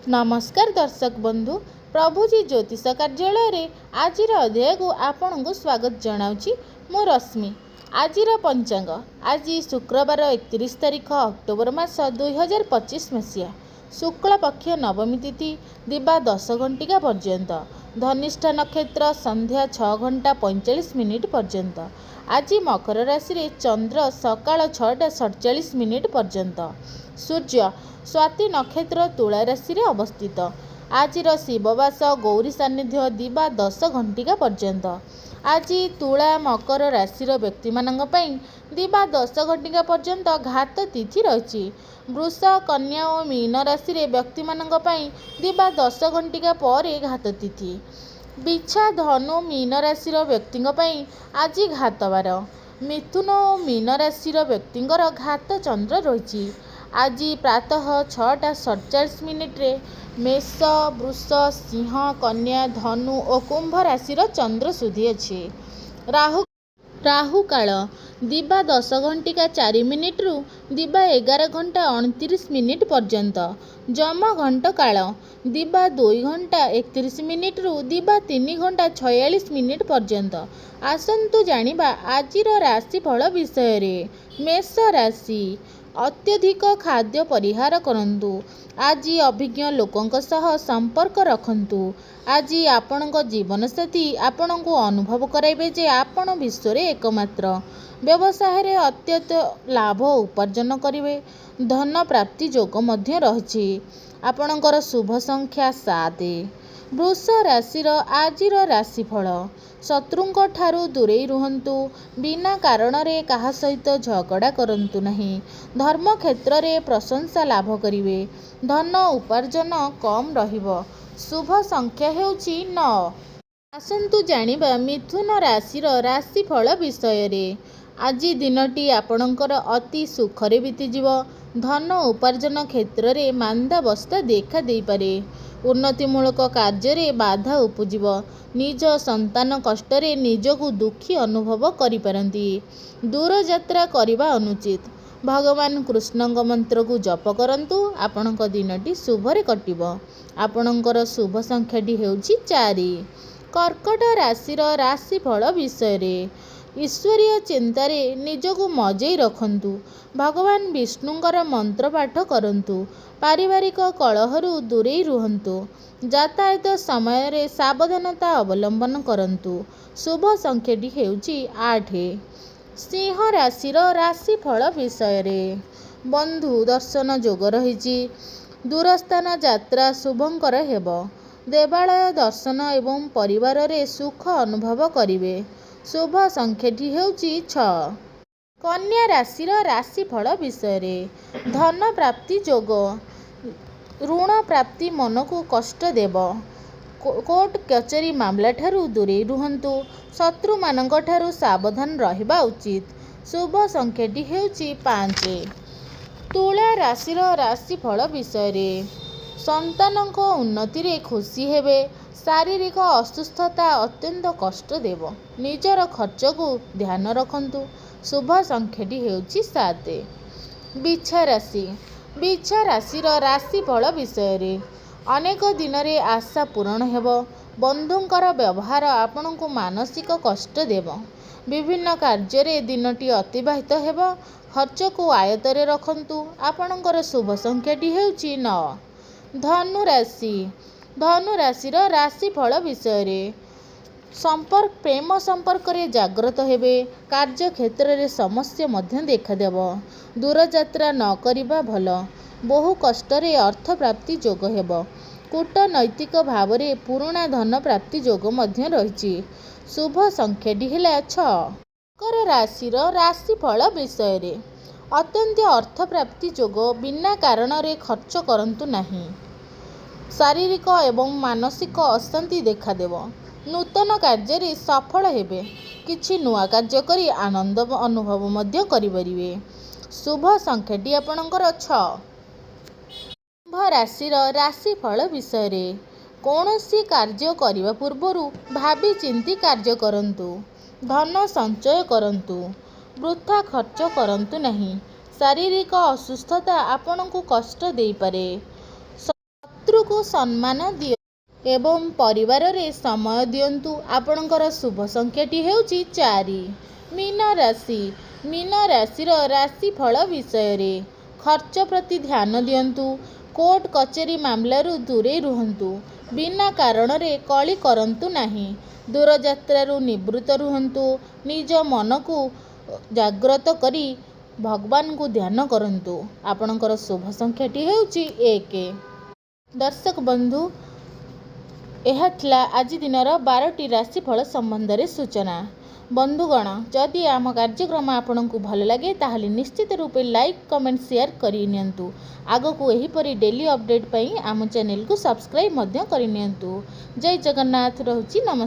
ନମସ୍କାର ଦର୍ଶକ ବନ୍ଧୁ, ପ୍ରଭୁଜୀ ଜ୍ୟୋତିଷ କାର୍ଯ୍ୟାଳୟରେ ଆଜିର ଅଧ୍ୟାୟକୁ ଆପଣଙ୍କୁ ସ୍ୱାଗତ ଜଣାଉଛି ମୁଁ ରଶ୍ମି। ଆଜିର ପଞ୍ଚାଙ୍ଗ। ଆଜି ଶୁକ୍ରବାର, 31 ତାରିଖ, ଅକ୍ଟୋବର ମାସ, 2025 ମସିହା। ଶୁକ୍ଳପକ୍ଷ ନବମୀ ତିଥି ଦିବା 10 ଘଣ୍ଟିକା ପର୍ଯ୍ୟନ୍ତ। ଧନିଷ୍ଠା ନକ୍ଷତ୍ର ସନ୍ଧ୍ୟା 6 ଘଣ୍ଟା 45 ମିନିଟ୍ ପର୍ଯ୍ୟନ୍ତ। ଆଜି ମକର ରାଶିରେ ଚନ୍ଦ୍ର ସକାଳ 6ଟା 47 ମିନିଟ୍ ପର୍ଯ୍ୟନ୍ତ। ସୂର୍ଯ୍ୟ ସ୍ୱାତୀ ନକ୍ଷତ୍ର ତୁଳା ରାଶିରେ ଅବସ୍ଥିତ। ଆଜିର ଶିବବାସ ଗୌରୀ ସାନ୍ନିଧ୍ୟ ଦିବା 10 ଘଣ୍ଟିକା ପର୍ଯ୍ୟନ୍ତ। ଆଜି ତୁଳା ମକର ରାଶିର ବ୍ୟକ୍ତିମାନଙ୍କ ପାଇଁ ଦିବା 10 ଘଣ୍ଟିକା ପର୍ଯ୍ୟନ୍ତ ଘାତ ତିଥି ରହିଛି। ବୃଷ, କନ୍ୟା ଓ ମୀନ ରାଶିରେ ବ୍ୟକ୍ତିମାନଙ୍କ ପାଇଁ ଦିବା 10 ଘଣ୍ଟିକା ପରେ ଘାତ ତିଥି। ବିଛା, ଧନୁ, ମୀନ ରାଶିର ବ୍ୟକ୍ତିଙ୍କ ପାଇଁ ଆଜି ଘାତବାର। ମିଥୁନ ଓ ମୀନ ରାଶିର ବ୍ୟକ୍ତିଙ୍କର ଘାତ ଚନ୍ଦ୍ର ରହିଛି। ଆଜି ପ୍ରାତଃ 6ଟା 47 ମିନିଟ୍ରେ ମେଷ, ବୃଷ, ସିଂହ, କନ୍ୟା, ଧନୁ ଓ କୁମ୍ଭ ରାଶିର ଚନ୍ଦ୍ର ଶୁଦ୍ଧି ଅଛି। ରାହୁକାଳ ଦିବା 10 ଘଣ୍ଟିକା 4 ମିନିଟ୍ରୁ ଦିବା 11 ଘଣ୍ଟା 29 ମିନିଟ୍ ପର୍ଯ୍ୟନ୍ତ। ଯମଘଣ୍ଟ କାଳ ଦିବା 2 ଘଣ୍ଟା 31 ମିନିଟ୍ରୁ ଦିବା 3 ଘଣ୍ଟା 46 ମିନିଟ୍ ପର୍ଯ୍ୟନ୍ତ। ଆସନ୍ତୁ ଜାଣିବା ଆଜିର ରାଶିଫଳ ବିଷୟରେ। ମେଷ ରାଶି। ଅତ୍ୟଧିକ ଖାଦ୍ୟ ପରିହାର କରନ୍ତୁ। ଆଜି ଅଭିଜ୍ଞ ଲୋକଙ୍କ ସହ ସମ୍ପର୍କ ରଖନ୍ତୁ। ଆଜି ଆପଣଙ୍କ ଜୀବନସାଥୀ ଆପଣଙ୍କୁ ଅନୁଭବ କରାଇବେ ଯେ ଆପଣ ବିଶ୍ୱରେ ଏକମାତ୍ର। ବ୍ୟବସାୟରେ ଅତ୍ୟନ୍ତ ଲାଭ ଉପାର୍ଜନ କରିବେ। ଧନ ପ୍ରାପ୍ତି ଯୋଗ ମଧ୍ୟ ରହିଛି। ଆପଣଙ୍କର ଶୁଭ ସଂଖ୍ୟା 7। ବୃଷ ରାଶିର ଆଜିର ରାଶିଫଳ। ଶତ୍ରୁଙ୍କ ଠାରୁ ଦୂରେଇ ରୁହନ୍ତୁ। ବିନା କାରଣରେ କାହା ସହିତ ଝଗଡ଼ା କରନ୍ତୁ ନାହିଁ। ଧର୍ମକ୍ଷେତ୍ରରେ ପ୍ରଶଂସା ଲାଭ କରିବେ। ଧନ ଉପାର୍ଜନ କମ୍ ରହିବ। ଶୁଭ ସଂଖ୍ୟା ହେଉଛି 9। ଆସନ୍ତୁ ଜାଣିବା ମିଥୁନ ରାଶିର ରାଶିଫଳ ବିଷୟରେ। ଆଜି ଦିନଟି ଆପଣଙ୍କର ଅତି ସୁଖରେ ବିତିଯିବ। ଧନ ଉପାର୍ଜନ କ୍ଷେତ୍ରରେ ମାନ୍ଦାବସ୍ଥା ଦେଖା ଦେଇପାରେ। ଉନ୍ନତିମୂଳକ କାର୍ଯ୍ୟରେ ବାଧା ଉପୁଜିବ। ନିଜ ସନ୍ତାନ କଷ୍ଟରେ ନିଜକୁ ଦୁଃଖୀ ଅନୁଭବ କରିପାରନ୍ତି। ଦୂରଯାତ୍ରା କରିବା ଅନୁଚିତ। ଭଗବାନ କୃଷ୍ଣଙ୍କ ମନ୍ତ୍ରକୁ ଜପ କରନ୍ତୁ, ଆପଣଙ୍କ ଦିନଟି ଶୁଭରେ କଟିବ। ଆପଣଙ୍କର ଶୁଭ ସଂଖ୍ୟାଟି ହେଉଛି 4। କର୍କଟ ରାଶିର ରାଶିଫଳ ବିଷୟରେ। ଈଶ୍ୱରୀୟ ଚିନ୍ତାରେ ନିଜକୁ ମଜେଇ ରଖନ୍ତୁ। ଭଗବାନ ବିଷ୍ଣୁଙ୍କର ମନ୍ତ୍ର ପାଠ କରନ୍ତୁ। ପାରିବାରିକ କଳହରୁ ଦୂରେଇ ରୁହନ୍ତୁ। ଯାତାୟାତ ସମୟରେ ସାବଧାନତା ଅବଲମ୍ବନ କରନ୍ତୁ। ଶୁଭ ସଂଖ୍ୟାଟି ହେଉଛି 8। ସିଂହ ରାଶିର ରାଶିଫଳ ବିଷୟରେ। ବନ୍ଧୁ ଦର୍ଶନ ଯୋଗ ରହିଛି। ଦୂରସ୍ଥାନ ଯାତ୍ରା ଶୁଭଙ୍କର ହେବ। ଦେବାଳୟ ଦର୍ଶନ ଏବଂ ପରିବାରରେ ସୁଖ ଅନୁଭବ କରିବେ। ଶୁଭ ସଂଖ୍ୟାଟି ହେଉଛି 6। କନ୍ୟା ରାଶିର ରାଶିଫଳ ବିଷୟରେ। ଧନ ପ୍ରାପ୍ତି ଯୋଗ। ଋଣ ପ୍ରାପ୍ତି ମନକୁ କଷ୍ଟ ଦେବ। କୋର୍ଟ କଚେରୀ ମାମଲାଠାରୁ ଦୂରେଇ ରୁହନ୍ତୁ। ଶତ୍ରୁମାନଙ୍କଠାରୁ ସାବଧାନ ରହିବା ଉଚିତ। ଶୁଭ ସଂଖ୍ୟାଟି ହେଉଛି 5। ତୁଳା ରାଶିର ରାଶିଫଳ ବିଷୟରେ। ସନ୍ତାନଙ୍କ ଉନ୍ନତିରେ ଖୁସି ହେବେ। ଶାରୀରିକ ଅସୁସ୍ଥତା ଅତ୍ୟନ୍ତ କଷ୍ଟ ଦେବ। ନିଜର ଖର୍ଚ୍ଚକୁ ଧ୍ୟାନ ରଖନ୍ତୁ। ଶୁଭ ସଂଖ୍ୟାଟି ହେଉଛି 7। ବିଛା ରାଶି। ବିଛା ରାଶିର ରାଶିଫଳ ବିଷୟରେ। ଅନେକ ଦିନରେ ଆଶା ପୂରଣ ହେବ। ବନ୍ଧୁଙ୍କର ବ୍ୟବହାର ଆପଣଙ୍କୁ ମାନସିକ କଷ୍ଟ ଦେବ। ବିଭିନ୍ନ କାର୍ଯ୍ୟରେ ଦିନଟି ଅତିବାହିତ ହେବ। ଖର୍ଚ୍ଚକୁ ଆୟତ୍ତରେ ରଖନ୍ତୁ। ଆପଣଙ୍କର ଶୁଭ ସଂଖ୍ୟାଟି ହେଉଛି 9। ଧନୁ ରାଶି। ଧନୁ ରାଶିର ରାଶିଫଳ ବିଷୟରେ। ପ୍ରେମ ସମ୍ପର୍କରେ ଜାଗ୍ରତ ହେବେ। କାର୍ଯ୍ୟକ୍ଷେତ୍ରରେ ସମସ୍ୟା ମଧ୍ୟ ଦେଖାଦେବ। ଦୂରଯାତ୍ରା ନ କରିବା ଭଲ। ବହୁ କଷ୍ଟରେ ଅର୍ଥ ପ୍ରାପ୍ତି ଯୋଗ ହେବ। କୂଟନୈତିକ ଭାବରେ ପୁରୁଣା ଧନ ପ୍ରାପ୍ତି ଯୋଗ ମଧ୍ୟ ରହିଛି। ଶୁଭ ସଂଖ୍ୟାଟି ହେଲା 6। ମକର ରାଶିର ରାଶିଫଳ ବିଷୟରେ। ଅତ୍ୟନ୍ତ ଅର୍ଥ ପ୍ରାପ୍ତି ଯୋଗ। ବିନା କାରଣରେ ଖର୍ଚ୍ଚ କରନ୍ତୁ ନାହିଁ। ଶାରୀରିକ ଏବଂ ମାନସିକ ଅଶାନ୍ତି ଦେଖାଦେବ। ନୂତନ କାର୍ଯ୍ୟରେ ସଫଳ ହେବେ। କିଛି ନୂଆ କାର୍ଯ୍ୟ କରି ଆନନ୍ଦ ଅନୁଭବ ମଧ୍ୟ କରିପାରିବେ। ଶୁଭ ସଂଖ୍ୟାଟି ଆପଣଙ୍କର 6। କୁମ୍ଭ ରାଶିର ରାଶିଫଳ ବିଷୟରେ। କୌଣସି କାର୍ଯ୍ୟ କରିବା ପୂର୍ବରୁ ଭାବିଚିନ୍ତି କାର୍ଯ୍ୟ କରନ୍ତୁ। ଧନ ସଞ୍ଚୟ କରନ୍ତୁ। ବୃଥା ଖର୍ଚ୍ଚ କରନ୍ତୁ ନାହିଁ। ଶାରୀରିକ ଅସୁସ୍ଥତା ଆପଣଙ୍କୁ କଷ୍ଟ ଦେଇପାରେ। ଶତ୍ରୁକୁ ସମ୍ମାନ ଦିଅ ଏବଂ ପରିବାରରେ ସମୟ ଦିଅନ୍ତୁ। ଆପଣଙ୍କର ଶୁଭ ସଂଖ୍ୟାଟି ହେଉଛି 4। ମୀନ ରାଶି। ମୀନ ରାଶିର ରାଶିଫଳ ବିଷୟରେ ଖର୍ଚ୍ଚ ପ୍ରତି ଧ୍ୟାନ ଦିଅନ୍ତୁ। କୋର୍ଟ କଚେରୀ ମାମଲାରୁ ଦୂରେଇ ରୁହନ୍ତୁ। ବିନା କାରଣରେ କଳି କରନ୍ତୁ ନାହିଁ। ଦୂରଯାତ୍ରାରୁ ନିବୃତ୍ତ ରୁହନ୍ତୁ। ନିଜ ମନକୁ ଜାଗ୍ରତ କରି ଭଗବାନଙ୍କୁ ଧ୍ୟାନ କରନ୍ତୁ। ଆପଣଙ୍କର ଶୁଭ ସଂଖ୍ୟାଟି ହେଉଛି 1। ଦର୍ଶକ ବନ୍ଧୁ, ଏହା ଥିଲା ଆଜି ଦିନର 12ଟି ରାଶିଫଳ ସମ୍ବନ୍ଧରେ ସୂଚନା। ବନ୍ଧୁଗଣ, ଯଦି ଆମ କାର୍ଯ୍ୟକ୍ରମ ଆପଣଙ୍କୁ ଭଲ ଲାଗେ, ତାହେଲେ ନିଶ୍ଚିତ ରୂପେ ଲାଇକ୍, କମେଣ୍ଟ, ସେୟାର କରିନିଅନ୍ତୁ। ଆଗକୁ ଏହିପରି ଡେଲି ଅପଡ଼େଟ୍ ପାଇଁ ଆମ ଚ୍ୟାନେଲକୁ ସବସ୍କ୍ରାଇବ୍ ମଧ୍ୟ କରିନିଅନ୍ତୁ। ଜୟ ଜଗନ୍ନାଥ। ରହୁଛି, ନମସ୍କାର।